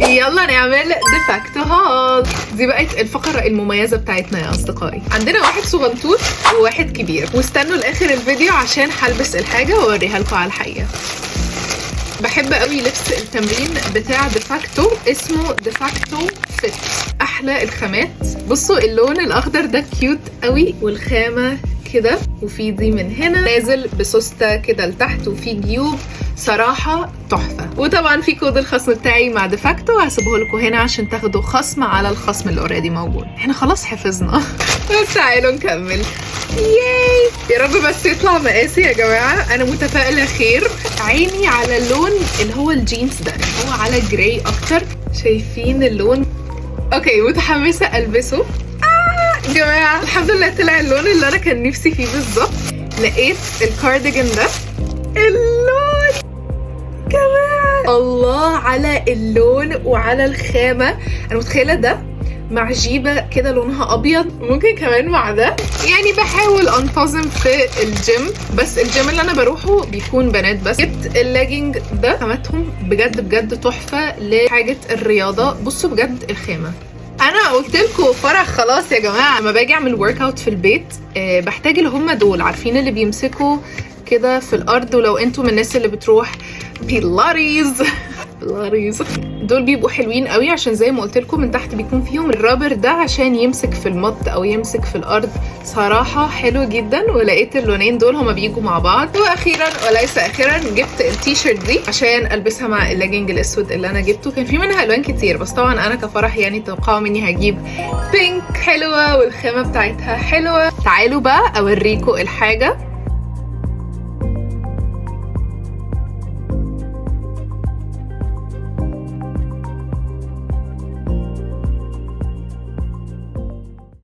يلا نعمل ديفاكتو haul. دي بقت الفقرة المميزة بتاعتنا يا أصدقائي. عندنا واحد صغنطوط وواحد كبير، واستنوا لآخر الفيديو عشان هلبس الحاجة واوريها لكم على الحقيقة. بحب قوي لبس التمرين بتاع ديفاكتو، اسمه ديفاكتو fit. احلى الخامات. بصوا اللون الاخضر ده cute قوي، والخامه كده، وفي دي من هنا نازل بسوستة كده لتحت، وفي جيوب، صراحة تحفة. وطبعا في كود الخصم بتاعي مع ديفاكتو هسيبه لكم هنا عشان تاخدوا خصم على الخصم اللي already موجود. احنا خلاص حفظنا، بس تعالوا نكمل. yay، يا رب بس يطلع مقاسي يا جماعة، أنا متفائلة خير. عيني على اللون اللي هو الجينز ده، اللي هو على gray أكتر. شايفين اللون؟ okay، متحمسة ألبسه. آه جماعة، الحمد لله طلع اللون اللي أنا كان نفسي فيه بالظبط. لقيت الكارديجان ده، اللون كمان، الله على اللون وعلى الخامة. أنا متخيلة ده مع جيبة كده لونها أبيض، ممكن كمان مع ده. يعني بحاول أنتظم في الجيم، بس الجيم اللي أنا بروحه بيكون بنات بس. جبت الليجنج ده، خامتهم بجد بجد تحفة لحاجة الرياضة. بصوا بجد الخامة، انا قلت لكم فرح خلاص يا جماعه. لما باجي اعمل workout في البيت بحتاج اللي هم دول، عارفين اللي بيمسكوا كده في الارض؟ ولو انتم من الناس اللي بتروح بيلاريز، بيلاريز دول بيبقوا حلوين قوي، عشان زي ما قلت لكم من تحت بيكون فيهم ال rubber ده عشان يمسك في ال mat او يمسك في الارض. صراحة حلو جدا، ولقيت اللونين دول هما بيجوا مع بعض. واخيرا وليس اخرا جبت التيشيرت دي عشان البسها مع الليجنج الاسود اللي انا جبته. كان في منها الوان كتير، بس طبعا انا كفرح يعني توقعوا مني هجيب pink. حلوة والخامه بتاعتها حلوه. تعالوا بقى اوريكم الحاجه.